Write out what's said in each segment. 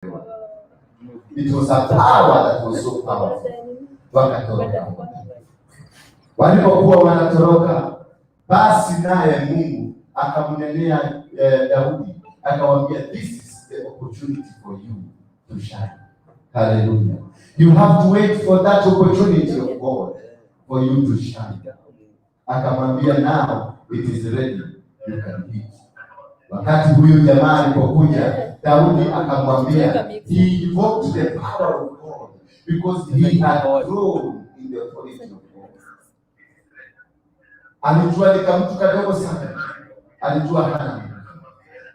It was a power that was so powerful. Wakatoroka. Walipokuwa wanatoroka, basi naye Mungu akamnenea Daudi, akamwambia, "This is the opportunity for you to shine." Hallelujah. You have to wait for that opportunity of God for you to shine. Akamwambia, "Now it is ready, you can eat." Wakati huyu jamaa alipokuja, Daudi akamwambia, he invoked the power of God because he had grown in the authority of God. Alijua ni kamtu kadogo sana, alijua hana nguvu,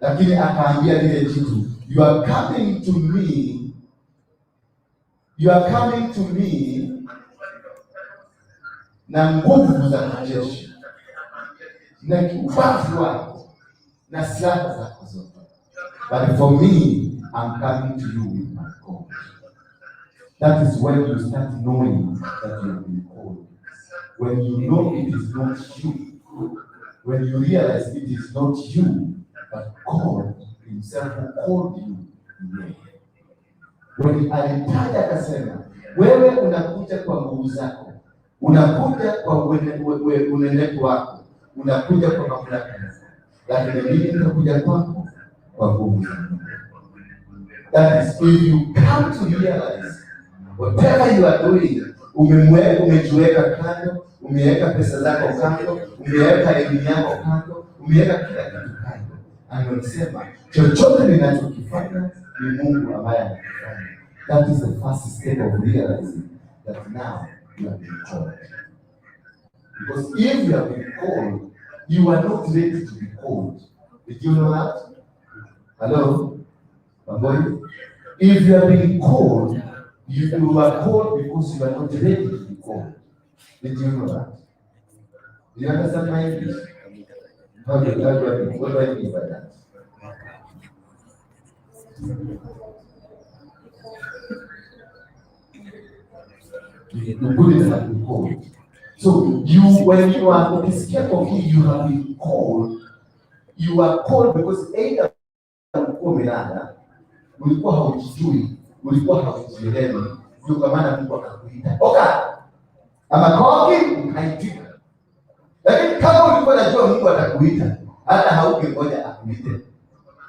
lakini akaambia lile jitu, "You are coming to me, you are coming to me na nguvu za kijeshi na ubavu wako na silaha zako zote, but for me, I'm coming to you with my God." That is when you start knowing that you have been called. When you know it is not you, when you realize it is not you, but God Himself who called you, ni yeye. When alitaja akasema, "Wewe unakuja kwa nguvu zako, unakuja kwa unenefu wako, unakuja kwa mamlaka yako, lakini mimi nitakuja kwako kwa nguvu za Mungu." That is, if you come to realize whatever you are doing, umejiweka kando, umeweka pesa zako kando, umeweka elimu yako kando, umeweka kila kitu kando, anasema chochote ninachokifanya ni Mungu ambaye anakifanya. That is the first step of realizing that now you have been called. Because if you have been called, you are not ready to be called. Did you know that? Hello? Boy? If you have been called, you are called because you are not ready to be called. Did you know that? Do you understand my English? How do I mean by that? You couldn't have been called. So you, when you are ukisikia kwa hii you have been called, you are called because either ulikuwa umelala, ulikuwa haujijui, ulikuwa haujielewi, ndio kwa maana Mungu akakuita. Oka ama koki ukaitika. Lakini kama ulikuwa unajua Mungu atakuita, hata haungengoja akuite,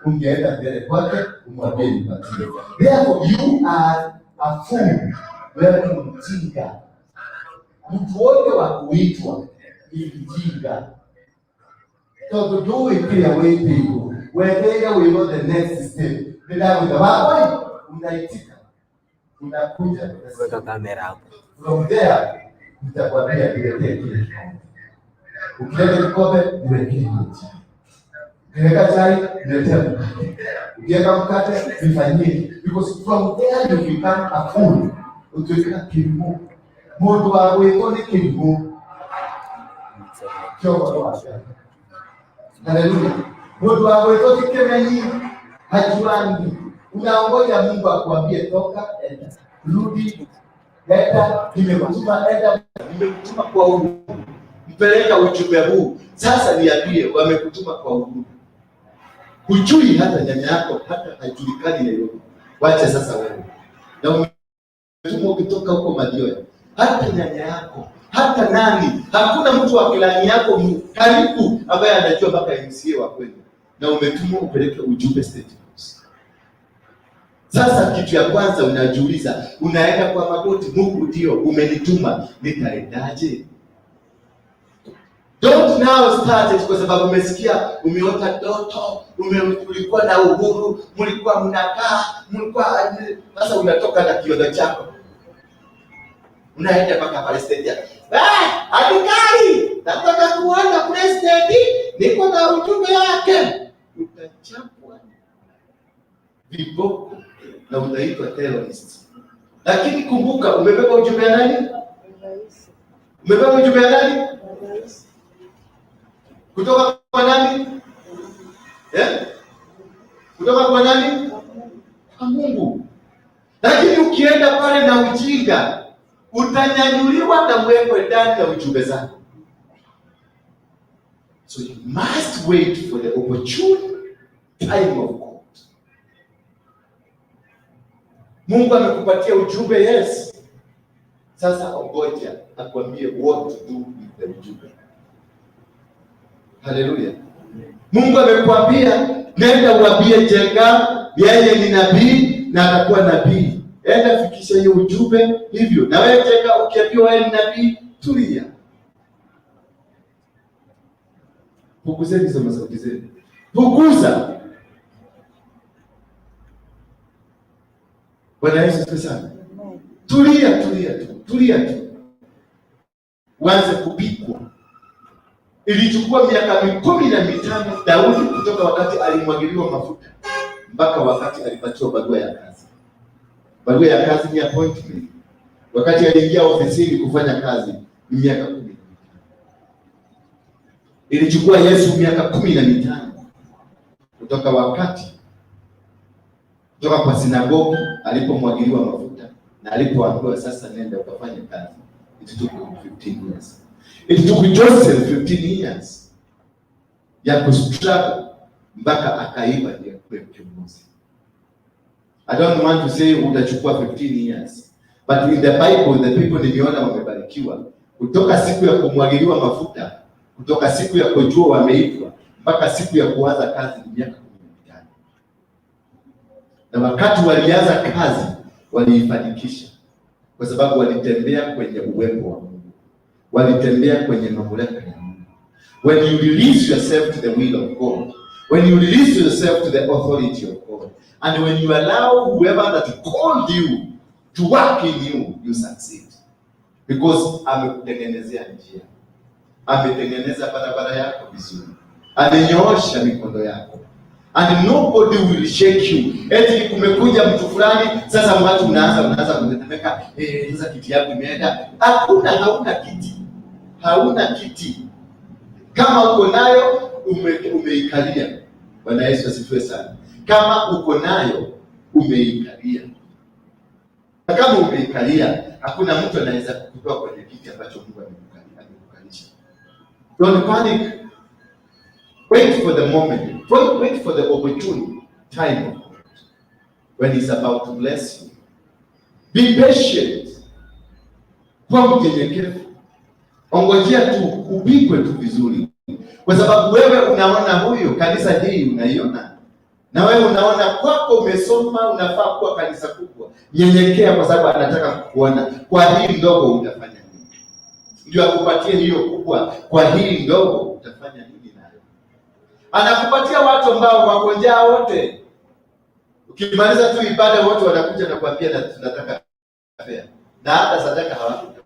ungeenda mbele kwake umwambie, "Nipatie." Therefore you are a fool. Wewe ni mjinga. Mtu wote wa kuitwa ni mjinga. So to do it clear way people, weteire wĩrwo the next step. Nĩndagwĩta wapoi, unaitika. Unakuja. Weka kamera hapo. From there nitakwambia niletee kile kikombe. Ukileta kikombe, niwekee hiyo chai. Ukiweka chai, niletee mkate. Ukiweka mkate, nifanyie. Because from there you become a fool. Utuĩka kĩrimũ. Mũndũ wa gwĩtwo nĩ kĩrimũ. Kĩogo wake. Haleluya. Mũndũ wa gwĩtwo ti kĩmenyi, hajuangi. Unaongoja Mungu akuambie toka, enda. Rudi, enda, nimekutuma, enda, nimekutuma kwa uhuru. Mpeleka ujumbe huu. Sasa niambie, wamekutuma kwa uhuru. Hujui hata nyanya yako hata hajulikani Nairobi. Wacha sasa wewe. Na umetumwa ukitoka huko Mathioya. Hata nyanya yako, hata nani, hakuna mtu wa clan yako karibu ambaye anajua mpaka MCA wa kwenu. Na umetumwa upeleke ujumbe State House. Sasa kitu ya kwanza unajiuliza, unaenda kwa magoti, "Mungu ndio umenituma, nitaendaje?" Don't now start it kwa sababu umesikia, umeota ndoto, ulikuwa na uhuru, mlikuwa mnakaa, mlikuwa sasa unatoka na kiondo chako. Unaenda mpaka pale stadium. "Ah, askari, nataka kuona president, niko na ujumbe wake." Utachapwa viboko na utaitwa terrorist. Lakini kumbuka, umebeba ujumbe ya nani? Umebeba ujumbe ya nani? Kutoka kwa nani? Eh? Kutoka kwa nani? Kwa Mungu. Lakini ukienda pale na ujinga, utanyanyuliwa na uwekwe ndani ya ujumbe zako. So you must wait for the opportune time of God. Mungu amekupatia ujumbe, yes. Sasa ongoja akwambie what to do with the ujumbe. Haleluya. Mungu amekwambia nenda uambie Jenga yeye ni nabii na atakuwa nabii. Enda fikisha hiyo ujumbe hivyo. Na wewe Jenga, ukiambiwa wewe ni nabii, tulia. Punguzeni hizo masauti zenu. Punguza. Bwana Yesu asifiwe sana. Tulia, tulia tu, tulia tu, uanze kupikwa. Ilichukua miaka 15 Daudi kutoka wakati alimwagiliwa mafuta mpaka wakati alipatiwa barua ya kazi. Barua ya kazi ni appointment. Wakati aliingia ofisini kufanya kazi ni miaka 15. Ilichukua Yesu miaka 15 kutoka wakati kutoka kwa sinagogi alipomwagiliwa mafuta na alipoambiwa sasa nenda ukafanye kazi. It took 15 years. It took Joseph 15 years ya kustruggle mpaka akaiva ndiye kuwa kiongozi. I don't want to say utachukua 15 years. But in the Bible, the people niliona wamebarikiwa kutoka siku ya kumwagiliwa mafuta, kutoka siku ya kujua wameitwa mpaka siku ya kuanza kazi ni miaka 15. Na wakati walianza kazi waliifanikisha, kwa sababu walitembea kwenye uwepo wa Mungu, walitembea kwenye mamlaka ya Mungu. When you release yourself to the will of God, when you release yourself to the authority of God, and when you allow whoever that called you to work in you, you succeed. Because amekutengenezea njia, ametengeneza barabara yako vizuri, amenyoosha mikono yako, and nobody will shake you. Eti kumekuja mtu fulani, sasa watu unaanza kutetemeka, sasa kiti yako imeenda. Hakuna, hauna kiti, hauna kiti. Kama uko nayo umeikalia. Bwana Yesu asifiwe sana. Kama uko nayo umeikalia, na kama umeikalia, hakuna mtu anaweza kukutoa kwenye kiti ambacho Mungu amekukalisha. Don't panic. Wait for the moment. Wait for the opportune time of God when He's about to bless you. Be patient. Kuwa mnyenyekevu. Ongojea tu upikwe tu vizuri, kwa sababu wewe unaona huyu kanisa hii unaiona, na wewe unaona kwako umesoma, unafaa kuwa kanisa kubwa. Nyenyekea, kwa sababu anataka kukuona. Kwa hii ndogo utafanya nini? Ndio akupatie hiyo kubwa. Kwa hii ndogo utafanya nini nayo? Anakupatia watu ambao wako njaa wote. Ukimaliza tu ibada wote wanakuja na kuambia na tunataka fare, na hata sadaka hawakutoa.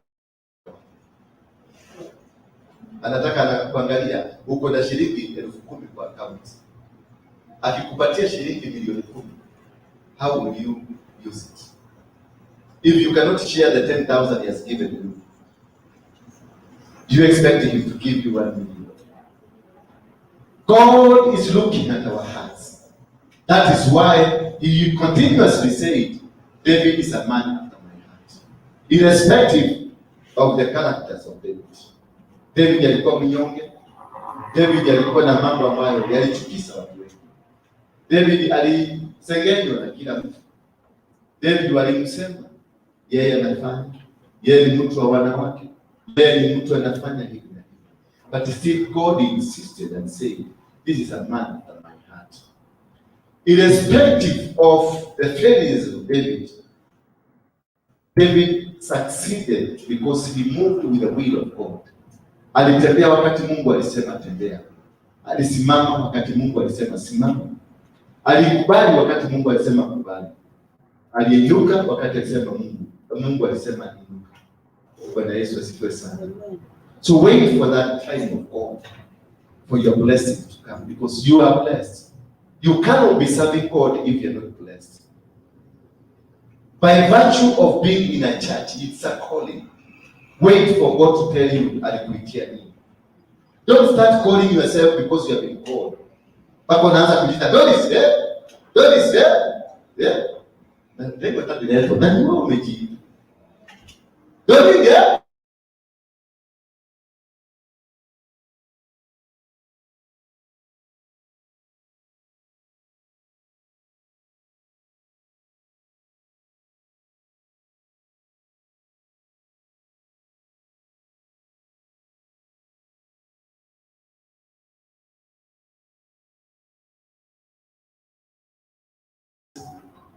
Anataka anakuangalia uko na shilingi 10,000 kwa account. Akikupatia shilingi milioni 10, how will you use it? If you cannot share the 10,000 he has given you, do you expect him to give you 1 million? God is looking at our hearts. That is why he continuously said, David is a man after my heart. Irrespective of the characters of David. David alikuwa mnyonge. David alikuwa na mambo ambayo yalichukiza watu wengi. David alisengenywa na kila mtu. David walimsema yeye anafanya, yeye ni mtu wa wanawake, yeye ni mtu anafanya hivi na hivi. But still God insisted and said, this is a man after my heart. Irrespective of the failures of David, David succeeded because he moved with the will of God. Alitembea wakati Mungu alisema tembea. Alisimama wakati Mungu alisema simama. Alikubali wakati Mungu alisema kubali. Aliinuka wakati alisema Mungu alisema inuka. Bwana Yesu asifiwe sana. So wait for that time of God for your blessing to come, because you are blessed. You cannot be serving God if you're not blessed. By virtue of being in a church, it's a calling. Wait for God to tell you alikuitia nini. Don't start calling yourself because you have been called. Mpaka unaanza kujiita Doris, eh? Doris, eh? Eh? Na lengo tatu inaitwa nani wewe umejiita? Doris, eh?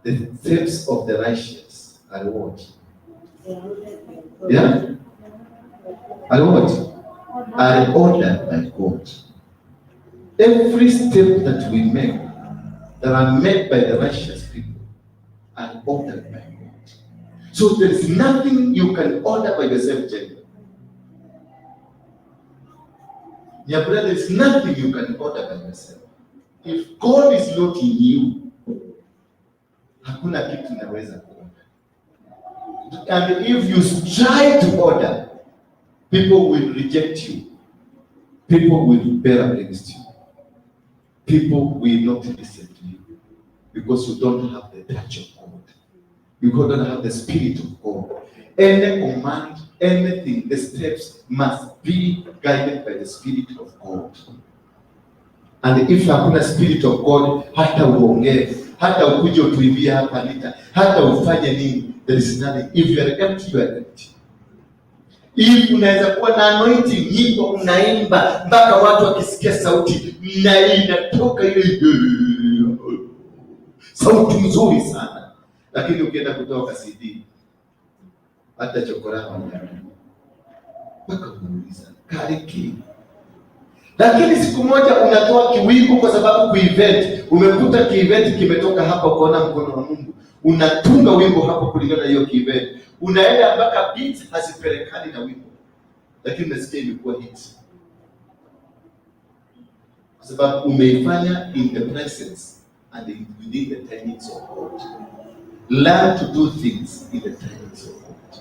The steps of the righteous are what? Yeah? Are what? Are ordered by God. Every step that we make, that are made by the righteous people, are ordered by God. So there is nothing you can order by yourself, Jenny. Yeah, brother, there is nothing you can order by yourself. If God is not in you, hakuna kitu naweza kuorder. And if you try to order, people will reject you. People will bear against you. People will not listen to you because you don't have the touch of God. You don't have the Spirit of God. Any command, anything, the steps must be guided by the Spirit of God. And if hakuna Spirit of God, hata uongee, hata ukuje utuimbie hapa Anita, hata ufanye nini, there is nothing. If you are empty, you are empty. If unaweza kuwa na anointing, nyimbo unaimba mpaka watu wakisikia sauti na inatoka ile sauti nzuri sana, lakini ukienda kutoka CD hata chokora hawajaamini, mpaka unauliza kariki. Lakini siku moja unatoa kiwingu kwa sababu kuevent, umekuta kievent kimetoka hapa, ukaona mkono wa Mungu, unatunga wimbo hapo kulingana na hiyo kievent, unaenda mpaka beats hazipelekani na wimbo, lakini unasikia imekuwa hit kwa sababu umeifanya in the presence and within the timings of God. Learn to do things in the timings of God.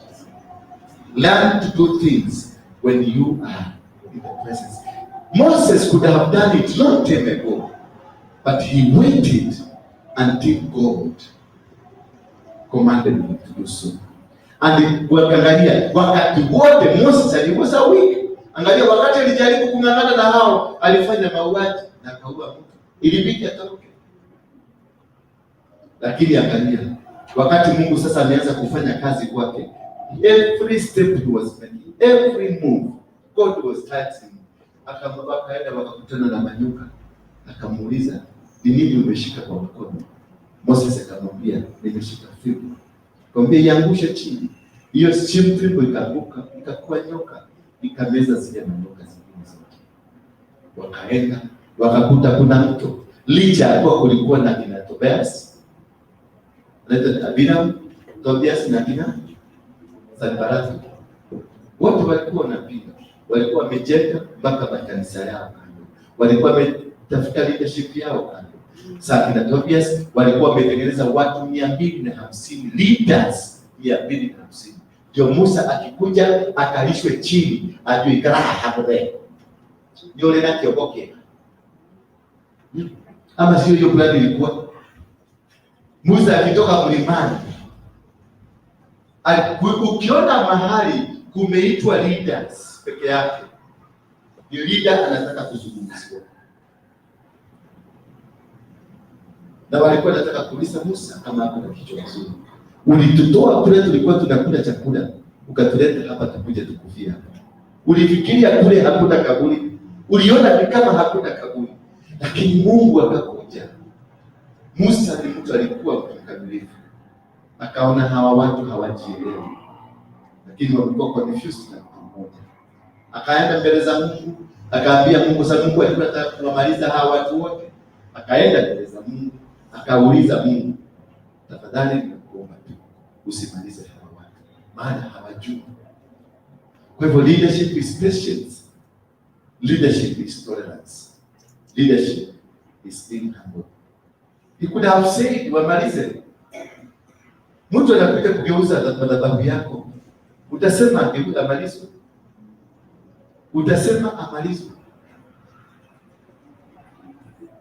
Learn to do things when you are in the presence. Moses could have done it long time ago, but he waited until God commanded him to do so. And wakangalia wakati wote Moses alikuwa weak. Angalia wakati alijaribu kung'ang'ana na hao, alifanya mauaji na akaua mtu, ilibidi atoroke. Lakini angalia wakati Mungu sasa ameanza kufanya kazi kwake, every step he was making, every move God was touching. Akaenda wakakutana na manyoka, akamuuliza ni nini umeshika kwa mkono? Moses akamwambia nimeshika fimbo. Akamwambia iangushe chini. Hiyo fimbo ikaanguka, ikakuwa nyoka, ikameza zile manyoka zingine zote. Wakaenda wakakuta kuna mto, licha ya kuwa kulikuwa na kina Tobias, Abiram, Tobias na kina Sanbalati, wote walikuwa wanapinga, walikuwa wamejenga mpaka makanisa yao kando, walikuwa wametafuta leadership yao kando. Sasa kina Tobias walikuwa wametengeneza watu 250 leaders, 250 ndio Musa akikuja akalishwe chini ajue ikara hapo there yule na kiokoke, ama sio? Hiyo plan ilikuwa Musa akitoka mlimani, ukiona mahali kumeitwa leaders peke yake, ni leader anataka kuzungumziwa, na walikuwa wanataka kuuliza Musa kama ako na kichwa kizuri. Ulitutoa kule tulikuwa tunakula chakula, ukatuleta hapa tukuje tukufia hapa. Ulifikiria kule hakuna kaburi, uliona ni kama hakuna kaburi, lakini Mungu akakuja. Musa ni mtu alikuwa mkamilifu, akaona hawa watu hawajielewi, lakini walikuwa confused na mtu mmoja. Akaenda mbele za Mungu, akaambia Mungu, sasa Mungu alikuwa anataka kuwamaliza hawa watu wote. Akaenda mbele za Mungu, akauliza Mungu, tafadhali ninakuomba tu usimalize hawa watu, maana hawajui. Kwa hivyo leadership is patience, leadership is tolerance, leadership is being humble. He could have said wamalize. Mtu anakuja kugeuza madhabahu yako, utasema amalizwe? Utasema amalizwe?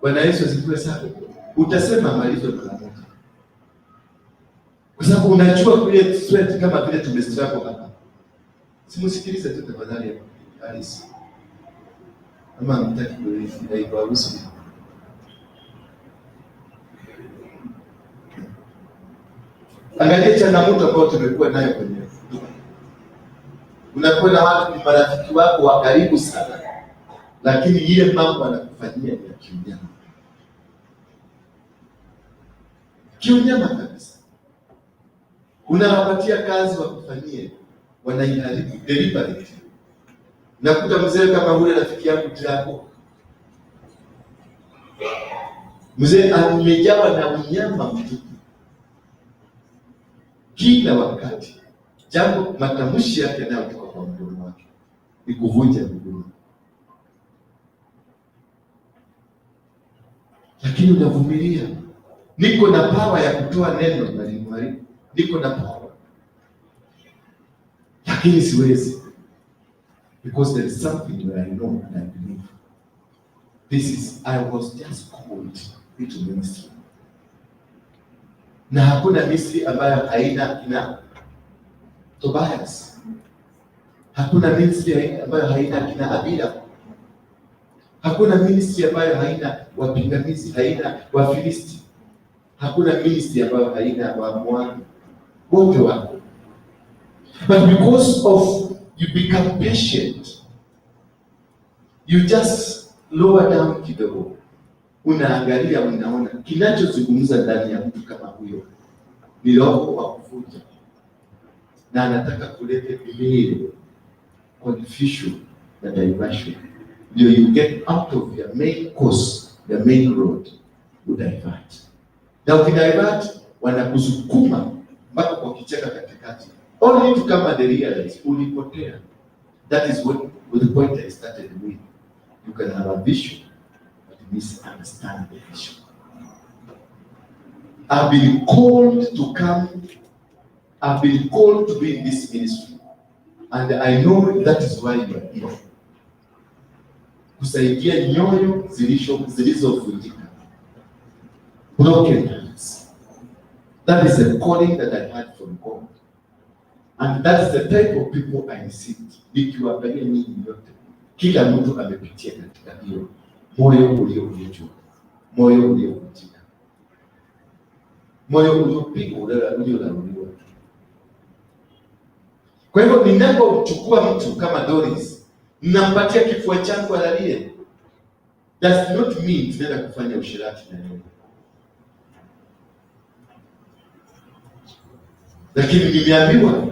Bwana Yesu asifiwe sana. Utasema amalizwe mara moja, kwa sababu unajua kule sweat kama vile tumestruggle hapa. Simusikilize tu tafadhali Alice, ama mtaki kuibaruhusu. Angalia changamoto ambayo tumekuwa nayo kwenye huduma. Unakuwa na watu ni marafiki wako wa karibu sana, lakini ile mambo anakufanyia ni ya kiunyama. Kiunyama kabisa. Unawapatia kazi wakufanyie, wanaiharibu deliberately. Nakuta mzee kama ule rafiki yangu Drago, mzee amejawa na unyama mtupu kila wakati. Jambo matamshi yake yanayotoka kwa mdomo wake ni kuvunja miguu, lakini unavumilia. Niko na power ya kutoa neno na limwaribu, niko na power, lakini siwezi, because there is something that I know and I believe. This is, I was just called into ministry, na hakuna ministry ambayo haina kina Tobias, hakuna ministry ambayo haina kina Abira, hakuna ministry ambayo haina wapingamizi, haina Wafilisti, hakuna ministry ambayo haina Wamoabi, wote wako. But because of you become patient, you just lower down kidogo, unaangalia, unaona kinachozungumza ndani ya mtu kama huyo ni roho wa kuvunja, na anataka kuleta delay, confusion na diversion, ndio you get out of your main course, the main road, udivert. Na ukidivert, wanakusukuma mpaka kwa kichaka katikati, only to come and realize ulipotea. That is what the point I started with. You can have a vision but misunderstand the vision. I've been called to come. I've been called to be in this ministry, and I know that is why you are here. Kusaidia nyoyo zilizovunjika, broken hearts. That is a calling that I had from God, and that is the type of people I see. Nikiwaangalia nyinyi nyote, kila mtu amepitia katika hiyo moyo uliovunjwa, moyo uliovunjika, moyo uliopigwa, uliolaluliwa. Kwa hivyo ninapomchukua mtu kama Doris, ninampatia kifua changu alalie, does not mean tunaenda kufanya usherati na yeye, lakini nimeambiwa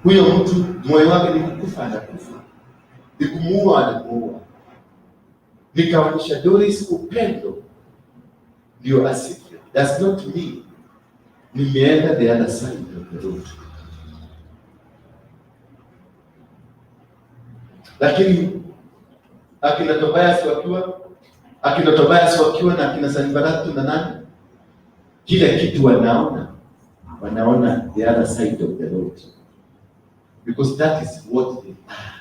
huyo mtu moyo wake ni kukufa, anakufa, ni kumuua, anamuua. Nikaonyesha Doris upendo ndio asife, does not mean nimeenda the other side of the road. Lakini akina Tobias wakiwa na akina Sanbalati na nani, kila kitu wanaona the other side of the road, because that is what they are.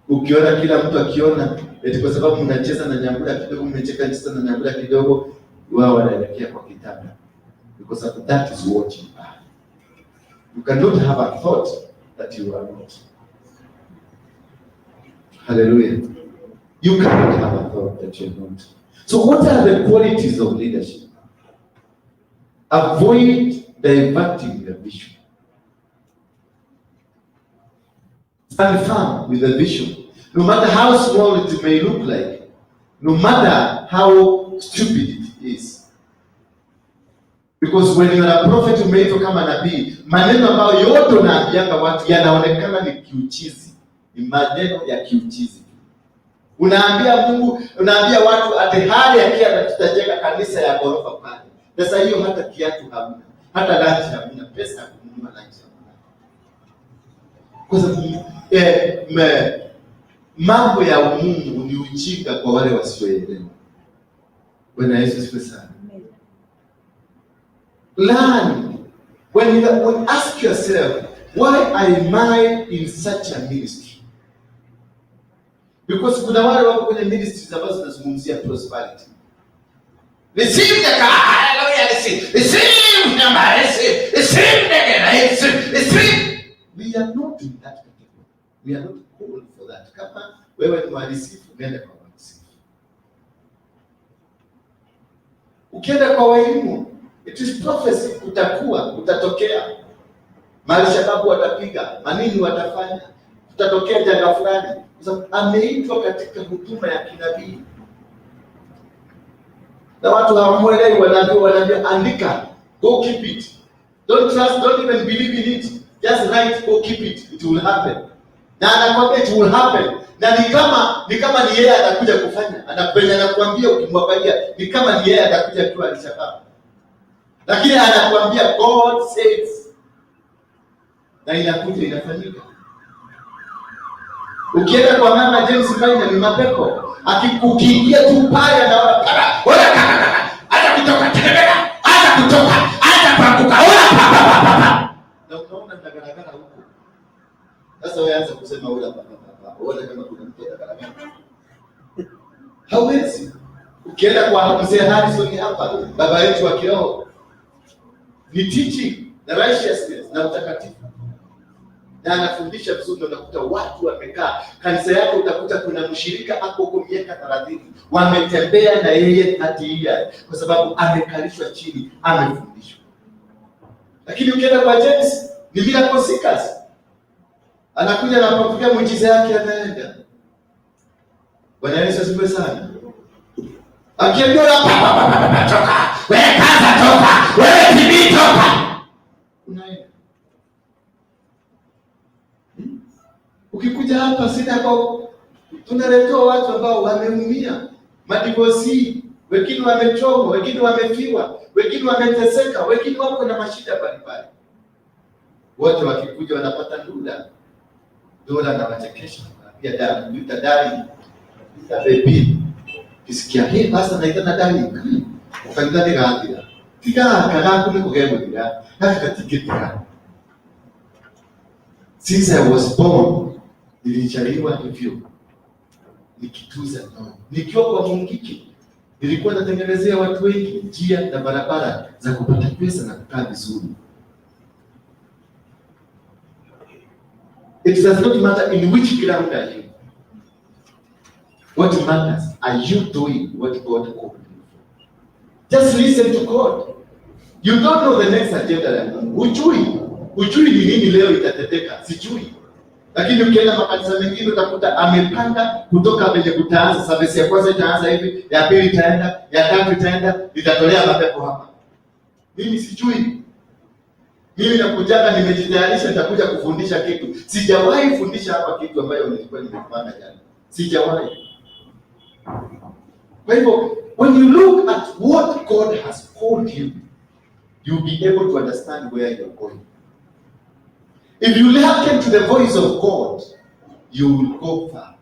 Ukiona kila mtu akiona eti kwa sababu mnacheza na nyambura kidogo, mmecheka cheza na nyambura kidogo, wao wanaelekea kwa kitanda, because that is what you are. You cannot have a thought that you are not. Hallelujah. You cannot have a thought that you are not. So what are the qualities of leadership? Avoid diverting the vision. Stand firm with the vision. No matter how small it may look like, no matter how stupid it is. Because when you are a prophet, umeitwa kama nabii, maneno ambayo yote unaambianga watu yanaonekana ni kiuchizi, ni maneno ya kiuchizi. Unaambia Mungu, unaambia watu ati hali ya kia tutajenga kanisa ya ghorofa pale. Sasa hiyo hata kiatu hamna, hata lunch hamna, pesa ya kununua lunch hamna. Kwa sababu mambo ya umungu ni ujinga kwa wale wasioelewa. Bwana Yesu asifiwe sana. Learn. When you ask yourself, why am I in such a ministry? Because kuna wale wako kwenye ministries ambazo zinazungumzia prosperity. Receive the car, hallelujah, receive, receive the mercy, receive the grace, receive. We are not in that category. We are not called for that. Kama wewe ni mwadisifu, nenda kwa mwadisifu. Ukienda kwa walimu, it is prophecy, kutakuwa, kutatokea. Malishababu watapiga, manini watafanya, kutatokea janga fulani. Kwa sababu ameitwa katika huduma ya kinabii. Na watu hawamuelewi, wanaambiwa andika, go keep it. Don't trust, don't even believe in it. Just write, go keep it. It will happen. Na anakuambia it will happen. Na ni kama ni yeye atakuja kufanya. Anapenya, anakuambia, ukimwangalia ni kama ni yeye atakuja tu alishaka. Lakini anakuambia God says. Na inakuja inafanyika. Ukienda kwa mama James Maina ni mapepo. Akikukiingia tu pale anaona para, ora kaka kaka, hata kutoka tetemeka, hata kutoka, hata kuanguka, ora pa pa pa pa pa. Na unaona nagaragara huko. Sasa wewe anza kusema ula pa pa pa pa. Uone kama kuna mtu atagaragara. Hawezi. Ukienda kwa mzee Harrison hapa, baba yetu wa kiroho, ni teaching na righteousness na utakatifu, na anafundisha vizuri, na utakuta watu wamekaa kanisa yake, utakuta kuna mshirika ako huko miaka 30, wametembea na yeye 30 years, kwa sababu amekalishwa chini, amefundishwa. Lakini ukienda kwa James ni miracle seekers, anakuja na kupiga muujiza yake, anaenda. Bwana Yesu asifiwe sana. Akiambiwa Pa pa pa pa pa, toka. Wewe kaza toka. Wewe TB toka. Unaenda. Ukikuja hapa synagogue tunaletewa watu ambao wameumia, madivorcee, wengine wamechomwa, wengine wamefiwa, wengine wameteseka, wengine wako na mashida mbalimbali. Wote wakikuja wanapata dola dola, na wachekesha, pia da darling, ita baby. Kisikia hii basi naitana darling, ukanitha nĩ gathira, tiga gaka gaku nĩ kũgegũthira, gaka gatingĩthira. Since I was born, nilizaliwa hivyo nikituza ndoa. Nikiwa kwa Mungiki nilikuwa natengenezea watu wengi njia na barabara za kupata pesa na kukaa vizuri. It does not matter in which ground are you. What matters, are you doing what God called you for? Just listen to God. You don't know the next agenda ya Mungu. Hujui. Hujui ni nini leo itatendeka. Sijui. Lakini ukienda makanisa mengine utakuta amepanga kutoka venye kutaanza. Service ya kwanza itaanza hivi, ya pili itaenda, ya tatu itaenda, itatolea mapepo hapa. Mimi sijui. Mimi nakujaga nimejitayarisha, nitakuja kufundisha kitu. Sijawahi fundisha hapa kitu ambayo nilikuwa nimepanga jana. Sijawahi. Kwa hivyo, when you look at what God has called you, you'll be able to understand where you're going. If you hearken to the voice of God, you will go far.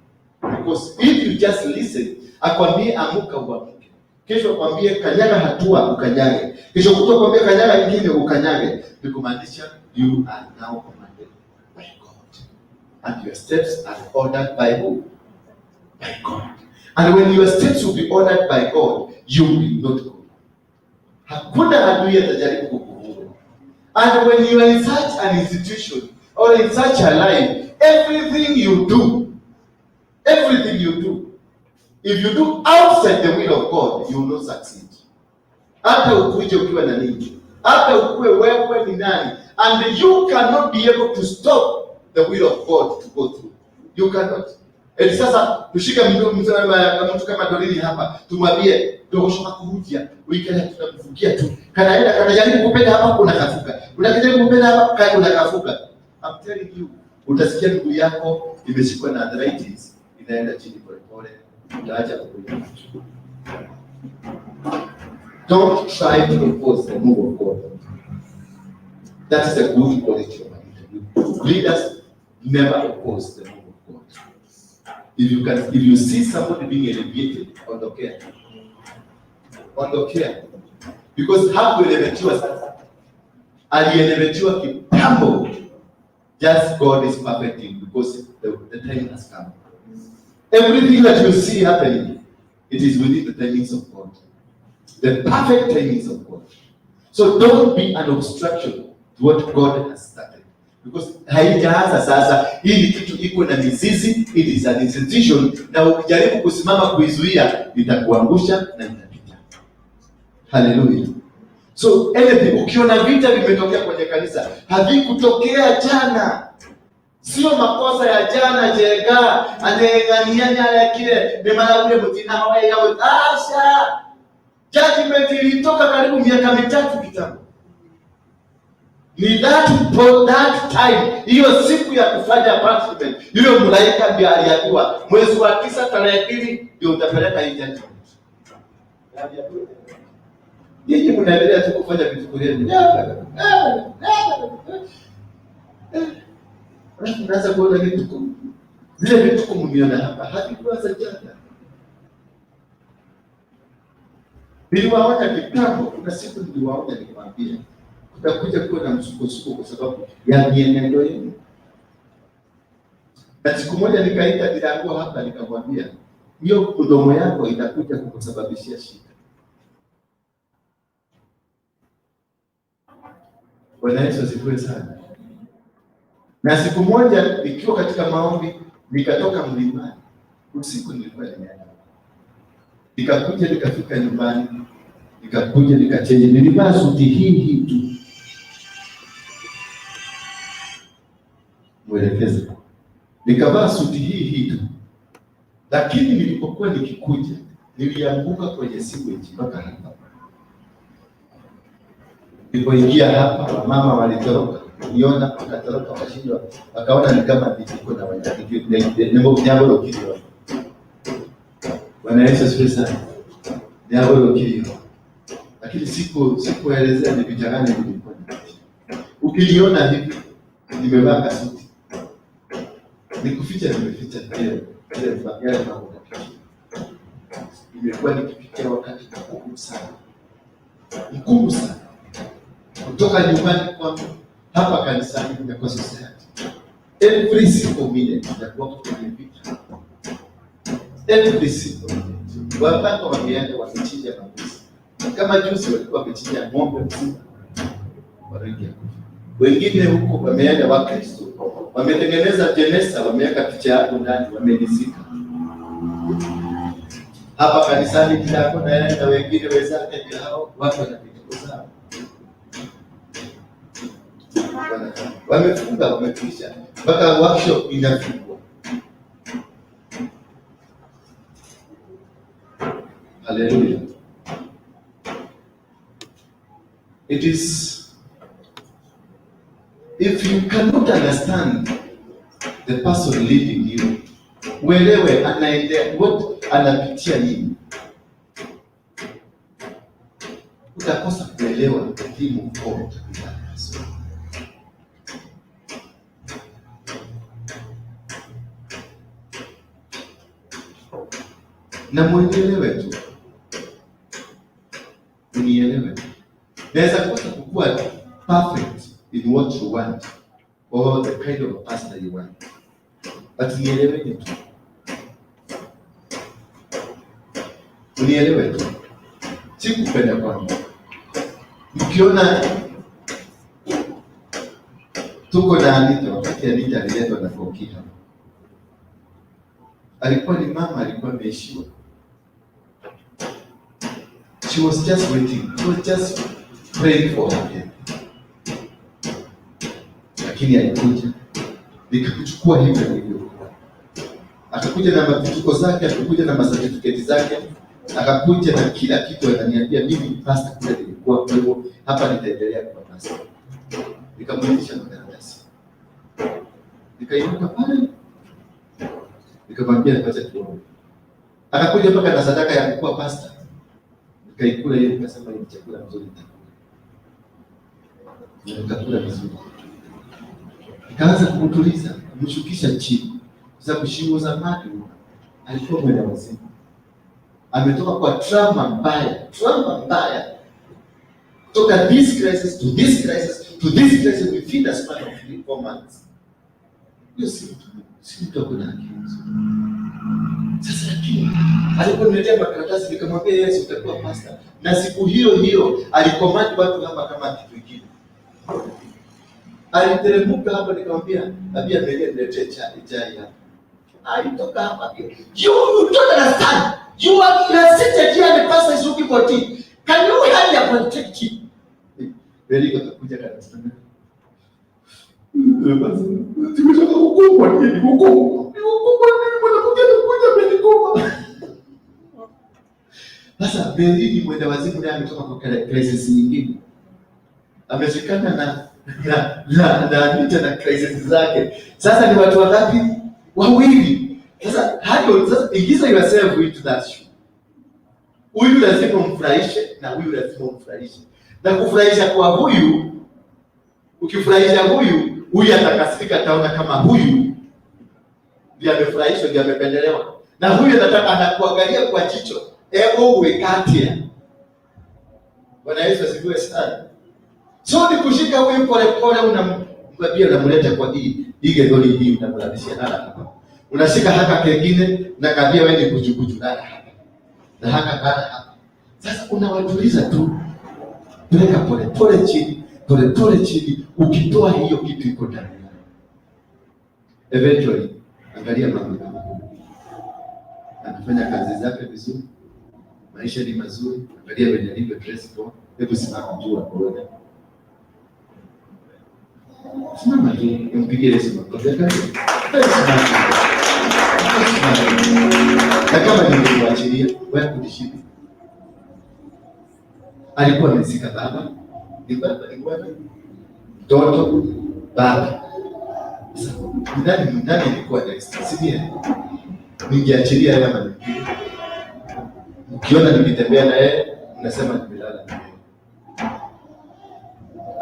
Because if you just listen, akwambie amuka uamuke. Kesho akwambie kanyaga hatua ukanyage. Kesho kutwa akwambie kanyaga ingine ukanyage. Ni kumaanisha you are now commanded by God. And your steps are ordered by who? By God. And when your steps will be ordered by God, you will not go. Hakuna adui atajaribu kukuvuruga. And when you are in such an institution or in such a life, everything you do, everything you do, if you do outside the will of God, you will not succeed. Hata ukuje ukiwa na nini, hata ukuwe wewe ni nani, and you cannot be able to stop the will of God to go through. You cannot. Eti sasa tushike mtu kama Dolini hapa, tumwambie dogoshoka kurudia, uikale tunamfungia tu. Kanaenda kanajaribu kupenda hapa kuna kafuka. Unajaribu kupenda hapa kai kuna kafuka. I'm telling you, utasikia miguu yako imeshikwa na arthritis, inaenda chini pole pole, utaacha kukunywa macho. Don't try to oppose the move of God. That is a good quality of a leader. Leaders never oppose the move of God. If you see somebody being elevated, ondokea. Ondokea. Because hakuelevatiwa sasa. Alielevatiwa kitambo. Just God is perfecting because the time has come. Everything that you see happening, it is within the timings of God. The perfect timings of God. So don't be an obstruction to what God has started. Because haijaanza sasa, hii ni kitu iko na mizizi, it is an institution, na ukijaribu kusimama kuizuia itakuangusha na itapita. Haleluya. So anything, ukiona vita vimetokea kwenye kanisa, havikutokea jana. Sio makosa ya jana jega aneng'anianya yakire ni mara ule mutina wa ya asha. Judgment ilitoka karibu miaka 3 kitambo. Ni that time, hiyo siku ya kufanya punishment, yule malaika ndiye aliambiwa mwezi wa 9 tarehe 2 ndio utapeleka hii judgment. Nyinyi mnaendelea tu kufanya vitu vyenu. Alafu mnaanza kuona vituko. Vile vituko mmeona hapa havikuanza jana. Niliwaonya kitambo, kuna siku niliwaonya nikamwambia kutakuja kuwa na msukosuko kwa sababu ya mienendo yenu. Na siku moja nikaita Dilango hapa nikamwambia hiyo mdomo yako itakuja kukusababishia shida. Bwana Yesu asifiwe sana. Na siku moja nikiwa katika maombi nikatoka mlimani. Usiku nilikuwa nimeenda. Nikakuja nikafika nyumbani, nikakuja nikachange, nilivaa suti hii tu. Mwelekeze. Nikavaa suti hii tu. Lakini nilipokuwa nikikuja, nilianguka kwenye sewage mpaka hapa. Nilipoingia hapa, wamama walitoroka. Niona wakatoroka wakashindwa, wakaona ni kama niko na wanyama. Kilio. Bwana Yesu asifiwe sana. Nyambo kilio. Lakini sikuelezea ni picha gani nilikuwa nimepiga. Ukiliona hivi nimevaa kasuti. Nikuficha nimeficha ile yale mambo napitia. Nimekuwa nikipitia wakati mgumu sana. Mgumu sana. Kutoka nyumbani kwangu hapa kanisani na kwa society. Every single minute nitakuwa kwenye vita. Every single minute. Wapaka wameenda wakichinja mbuzi. Kama juzi walikuwa wamechinja ng'ombe mzima. Wanaingia kufa. Wengine huko wameenda Wakristo, wametengeneza jeneza, wameweka picha yako ndani, wamenizika. Hapa kanisani kila kona yeye na wengine wenzake ndio hao watu wana vituko zao. Wamefunga, wamepisha mpaka workshop inafungwa. Hallelujah. It is, if you cannot understand the person leading you, uelewe anaendea what, anapitia nini, utakosa kuelewa the theme of God with that person. Na muelewe tu, unielewe. Naweza kosa kukuwa perfect in what you want or the kind of pastor you want, but nieleweni tu, unielewe tu. Sikupenda kwangu. Mkiona tuko na Anita, wakati Anita aliletwa na Koki hapa, alikuwa ni mama, alikuwa ameishiwa. She was just waiting. She was just praying for her death. Lakini alikuja, nikakuchukua hivyo nilivyokuwa. Akakuja na mavituko zake, akakuja na masertifiketi zake, akakuja na kila kitu. Akaniambia mimi ni pastor kule nilikuwa, kwa hivyo hapa nitaendelea kuwa pastor. Nikamwonyesha makaratasi, nikainuka pale, nikamwambia acha tuombe. Akakuja mpaka na sadaka ya kuwa pastor, nikaikula hiyo, nikasema hii ni chakula mzuri, nitakula. Na nikakula vizuri. Nikaanza kumtuliza, kumshukisha chini, kwa sababu shingo za maji alikuwa mwenda wazimu. Ametoka kwa trauma mbaya, trauma mbaya. Kutoka this crisis to this crisis to this crisis within a span of 3-4 months. Hiyo si mtu ako na akili nzuri. Sasa lakini aliponiletea makaratasi nikamwambia Yesu utakuwa pastor. Na siku hiyo hiyo alikomandi watu hapa kama kitu kingine. Aliteremka hapa nikamwambia, Abia Melia niletee chai hapa. Alitoka hapa. You don't understand. You are seated here and the pastor is looking for tea. Can you hurry up and take tea? Very good. Kuja kanisa. Tumetoka huko nini? Huko. Ni huko nini? Mwanamke anakuja amenikoma. Sasa Mary ni mwenda wazimu, naye ametoka kwa crisis nyingine, ameshikana na Anita na crisis zake. Sasa ni watu wangapi? Wawili. Sasa hayo, sasa ingiza yourself into that shoe. Huyu lazima umfurahishe na huyu lazima umfurahishe, na kufurahisha kwa huyu, ukifurahisha huyu, huyu atakasirika, ataona kama huyu ndiye amefurahishwa, ndiye amependelewa, na huyu anataka, anakuangalia kwa jicho ego wekatia. Bwana Yesu asifiwe sana. So ni kushika huyu pole pole, unamwambia, unamleta kwa hii gedholi hii, unamlalishia lala hapa. Unashika haka kengine na kaambia wewe ni kujukuju, lala hapa na haka lala hapa. Sasa unawatuliza tu, peleka pole pole chini, pole pole chini, ukitoa hiyo kitu iko ndani yako. Eventually, angalia mama kama huyu anafanya kazi zake vizuri, maisha ni mazuri. Angalia venye alivyo dress poa. Hebu simama juu akuone. Simama tu, umpigie Yesu makofi. Angalia. Simama. Simama. Na kama ningekuachilia wewe kujishibi. Alikuwa amezika baba, ni baba, ni bwana, mtoto, baba. Sasa nani alikuwa next? Si ndiye? Ningeachilia yeye ama nipige. Mkiona nikitembea na yeye, mnasema nimelala na yeye.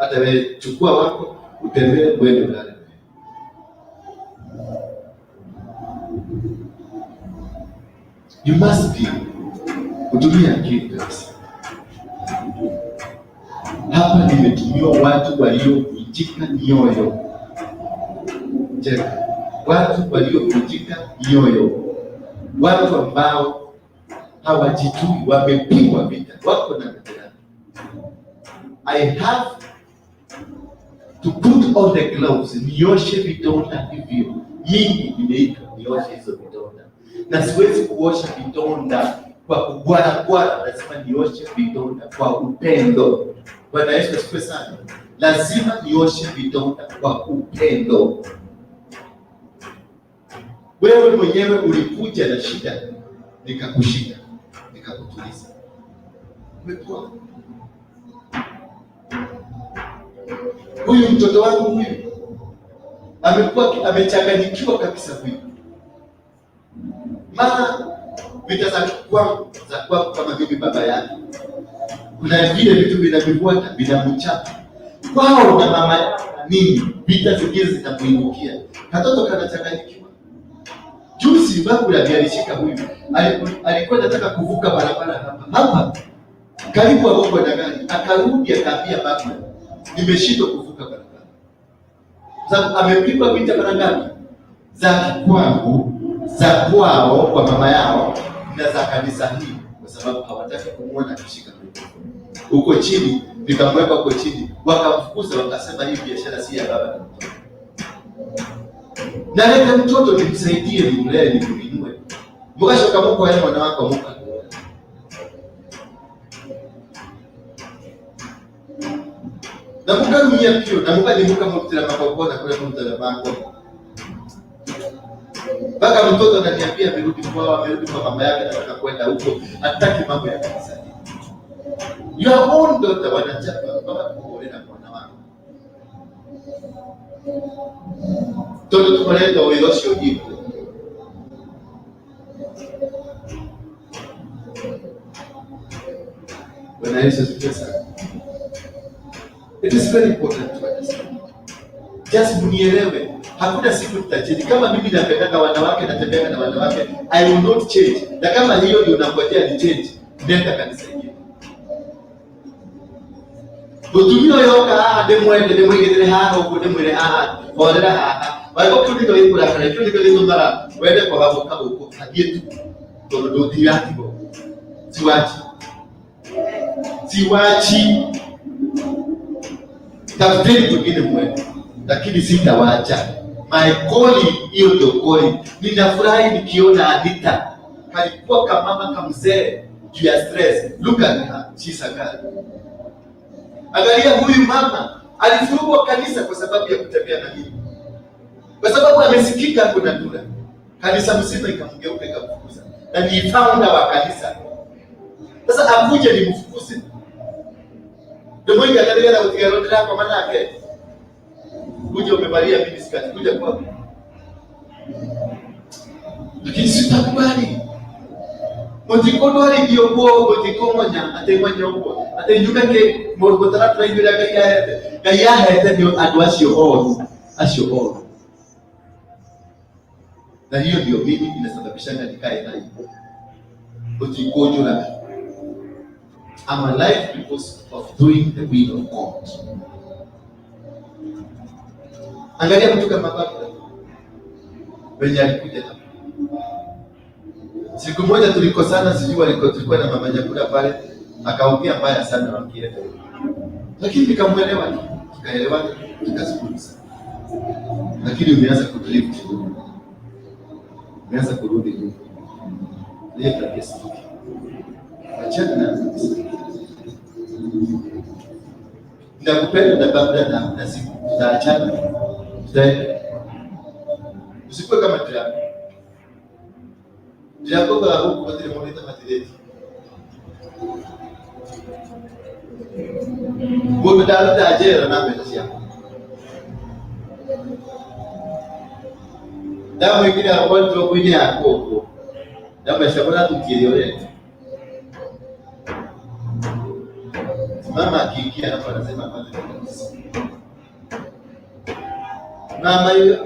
Hata wewe chukua wako utembee uende ulale na yeye. You must be utumie akili kabisa. Hapa nimetumiwa watu waliovunjika mioyo. Cheka. Watu waliovunjika mioyo, watu ambao hawajijui, wamepigwa vita, wako na majeraha. I have to put on the gloves, nioshe vidonda hivyo. Mimi nimeitwa nioshe hizo vidonda, na siwezi kuosha vidonda kwa kugwara gwara, lazima nioshe vidonda kwa upendo. Bwana Yesu asifiwe sana. Lazima nioshe vidonda kwa upendo. Wewe mwenyewe ulikuja na shida, nikakushika, nikakutuliza, umekuwa huyu mtoto wangu huyu amekuwa amechanganyikiwa kabisa huyu. Maana vita za kwangu kama mimi baba yake, kuna vile vitu vinavyofuata vinamchapa kwao na mama yao na nini, vita zingine zinamuinukia, katoto kanachanganyikiwa. Juzi babu alishika huyu, alikuwa anataka kuvuka barabara hapa hapa karibu agongwe na gari, akarudi akaambia baba, nimeshindwa kuvuka barabara, sababu amepigwa vita mara ngapi? Za kwangu, za kwao, kwa mama yao na za kanisa hili, kwa sababu hawataki kumwona akishika microphone huko chini. Nikamweka huko chini, wakamfukuza, wakasema hii biashara si ya baba na mtoto. Naleta mtoto nimsaidie, nimlee, nimuinue. Mukashoka muko yale mwana wako muka na mukarumia pio na mukadimuka mutira makokona kule mutira mako mpaka mtoto ananiambia amerudi kwao, amerudi kwa mama yake, anataka kwenda huko, hataki mambo ya kanisa. Your own daughter wanachapa baba kuolea na mwana wako. Tondu tukoretwo wĩra ũcio ũnyitwo. Bwana Yesu asifiwe sana. It is very important to understand. Just mnielewe, hakuna siku tutachange. Kama mimi napendanga wanawake, natembea na wanawake, I will not change. Na kama hiyo ndio unangojea ni change, nenda kanisa ingine. Mutumia ũyũ oka haha ndĩmwende, ndĩmũigĩrĩre haha ũguo, ndĩmwĩre haha horera haha waigua kĩu nĩkĩo gĩkũrakara, kĩu nĩkĩo gĩtũmaga wende kwaga gũka gũkũ, athiĩ tu tondũ ndũndigatigo. Siwachi, siwachi, tafuteni mwingine mwende, lakini sitawacha. My calling, hiyo ndio calling. Ninafurahi nikiona Anita kalikuwa kamama kamzee juu ya stress. Look at her, she's a girl. Angalia huyu mama alifurugwa kanisa kwa sababu ya kutembea na mimi, kwa sababu amesikika kuna dura, kanisa mzima ikamgeuka ikamfukuza, na ni founder wa kanisa. Sasa akuje nimfukuze. Ndio mwingi ataendelea na kutiga roho yako manake. Kuja umevalia mimi sikati, kuja kwako. Lakini sitakubali. Mũtikũndwarithia ũguo, mũtikũmonya atĩ monya ũguo atĩ njuge kĩ mũtaratara-inĩ ũrĩa Ngai ahete. Ngai ahete nĩ andũ acio oru, acio oru. Na hiyo ndio mimi inasababishanga nikae hai. Mũtikũnjũraga. I'm alive because of doing the will of God. Angalia mtu kama baba venye alikuja hapa. Siku moja tulikosana, sijui waliko, tulikuwa na mama Nyakura pale, akaongea mbaya sana wakienda, lakini nikamuelewa tu, tukaelewana, tukazungumza. Lakini umeanza kudrift, umeanza kurudi nyuma. Hiyo tabia sitaki, achana nayo kabisa. Nakupenda na baba na siku tutaachana, tutaenda. Usikuwe kama Drago. Drago kwa huku kwa tele moneta matireti. Mundu ndaruta njera na mbeca ciakwa. Ndamwĩkĩra wardrobe-inĩ yakwa ũguo. Ndambeca mũrathukia ũrĩa. Mama akiingia hapo anasema kwanza kabisa. Mama yule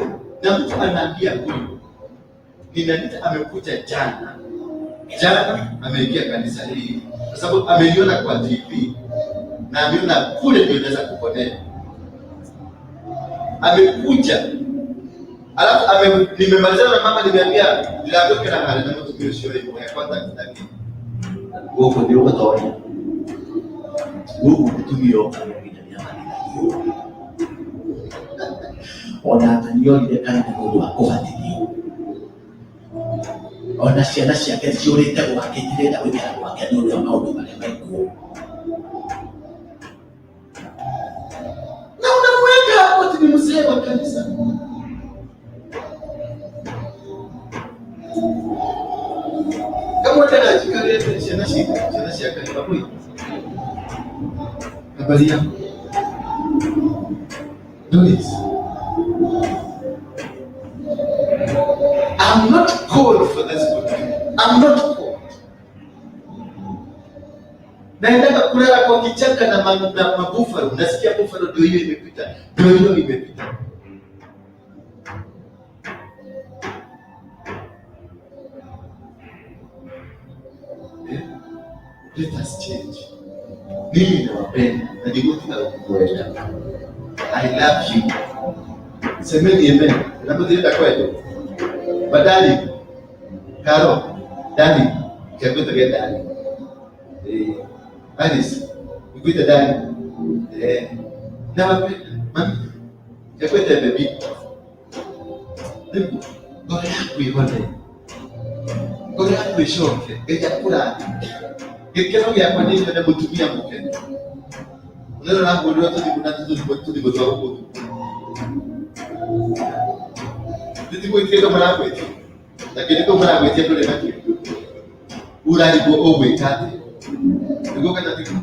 na mtu anaambia huyu ninanita amekuja jana. Jana ameingia kanisa hili kwa sababu ameliona kwa TV na ameona kule ndio inaweza kuponea. Amekuja alafu nimemalizana na mama, nimeambia niliambiwa na hali na mtu sio hivyo ya kwanza kitaki Gũkũ nĩ ũgũtonya gũkũ mũtumia oka no nginya nĩabatithagio ona nĩorire kanitha nĩ ũndũ wa kũbatithio ona ciana ciake ciũrĩte gwake itirenda gũikara gwake nĩ ũndũ wa maũndũ marĩa mekuo. Na unamweka hapo ati ni mzee wa kanisa. Kama unataka ciana ciake, ciana ciake ni babui. Habari yako? Doris. I'm not called for this good. I'm not called. Naendaga kulala kwa kichaka na mabufalo. Nasikia buffalo ndio hiyo imepita. Ndio hiyo imepita. Let us change. Mimi nawapenda na ndigũtiga gũkwenda. I love you. Semeni amen. Unapotenda kwetu. Badali. Karo. Dani. Chakuta Dani. Alice. Nikuita Dani. Nawapenda. Mami. Chakuta baby. Ndipo ngoro yaku ihone. Ngoro yaku icoke. Ngai akũrathime. Gĩkeno gĩakwa nĩ nyone mũtumia mũkenu. Ũrĩa ũrahũrĩrwo tũthimũ na tũthimũ twa gũkũ. Tũtigwĩtie kũ maragwĩtia. Na kĩndũ kĩu maragwĩtia ndũrĩ nakĩo. Ũrarigwo ũgwĩka atĩa? Nĩguo kana tiguo?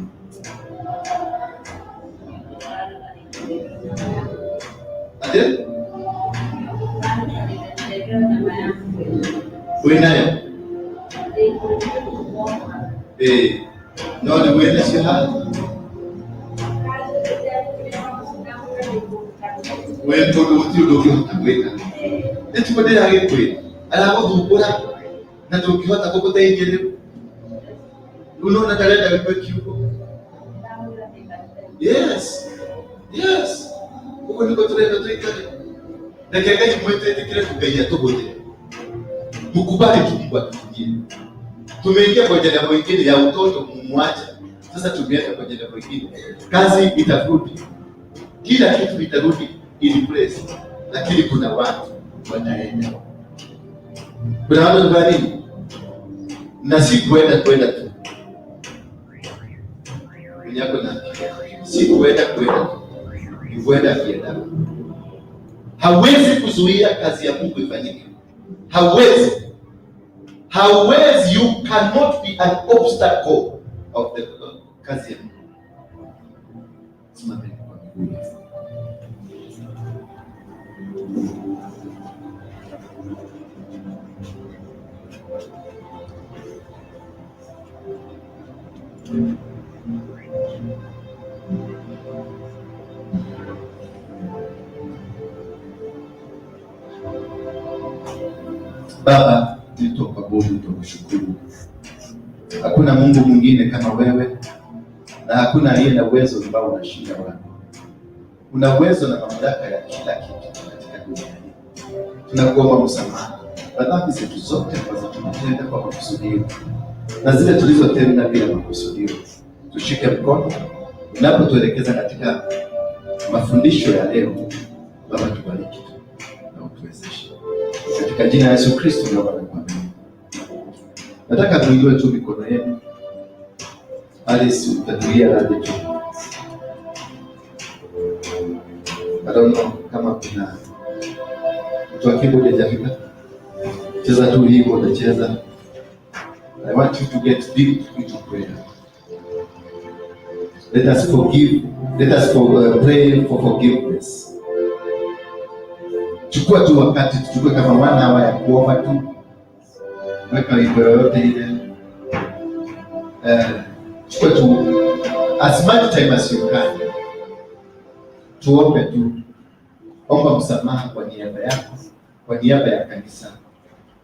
Atĩ? Wĩnayo? No nĩ wĩnacio haha? We tondũ gũtirĩ ũndũ ũngĩhota gwĩka. Nĩ tiguo ndĩragĩkwĩra. Aragũthumbũra na ndũngĩhota gũgũteithia rĩu. Rĩu nĩwona ndarenda wĩgue kiugo. Yes. Yes. Ũguo nĩguo tũrenda tũikare. Reke Ngai mwĩtĩkĩre tu Ngai atũhũthĩre. Mkubali tu Mungu atutumie. Tumeingia kwa jambo ingine ya utoto mumwacha. Sasa tumeenda kwa jambo ingine. Kazi itarudi. Kila kitu itarudi in place. Lakini kuna watu wataenda. Kuna watu wanafanya nini? Na si kuenda kuenda tu. Mwenye na si kuenda kuenda tu. Ni kuenda akienda. Hawezi kuzuia kazi ya Mungu ifanyike. Hawezi. Hawezi, you cannot be an obstacle of the kazi ya Mungu. Simameni kwa miguu yenu. Baba, tunakuabudu, tunakushukuru. Hakuna Mungu mwingine kama wewe na hakuna aliye na uwezo ambao unashinda wako. Una uwezo na mamlaka ya kila kitu katika dunia hii. Tunakuomba msamaha kwa dhambi zetu zote ambazo tumetenda kwa makusudio na zile tulizotenda bila makusudio. Tushike mkono unapotuelekeza katika mafundisho ya leo. Baba, tubariki tu na utuwezeshe katika jina la Yesu Kristo naomba na kuamini. Nataka tuinue tu mikono yenu. Alice, utatulia radhi tu. I don't know kama kuna mtu wa keyboard hajafika. Cheza tu hivyo utacheza. I want you to get deep into prayer. Let us forgive. Let us pray for forgiveness. Chukua tu wakati, tuchukue kama 1 hour ya kuomba tu. Weka wimbo yoyote ile. Chukua tu as much time as you can. Tuombe tu. Omba msamaha kwa niaba yako, kwa niaba ya kanisa,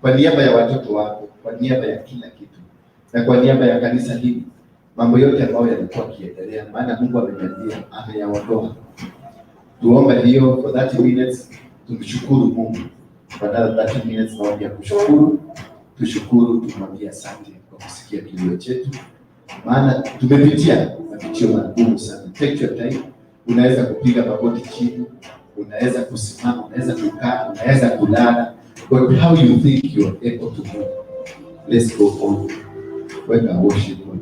kwa niaba ya watoto wako, kwa niaba ya kila kitu, na kwa niaba ya kanisa hili, mambo yote ambayo yalikuwa yakiendelea, maana Mungu amejalia, ameyaondoa. Tuombe hiyo for 30 minutes, tumshukuru Mungu. For another 30 minutes, maombi ya kushukuru, tushukuru, tumwambie asante kwa kusikia kilio chetu, maana tumepitia mapitio magumu sana. Take your time. Unaweza kupiga magoti chini, unaweza kusimama, unaweza kukaa, unaweza kulala, but how you think you are able to move. Let's go on. Weka worship on.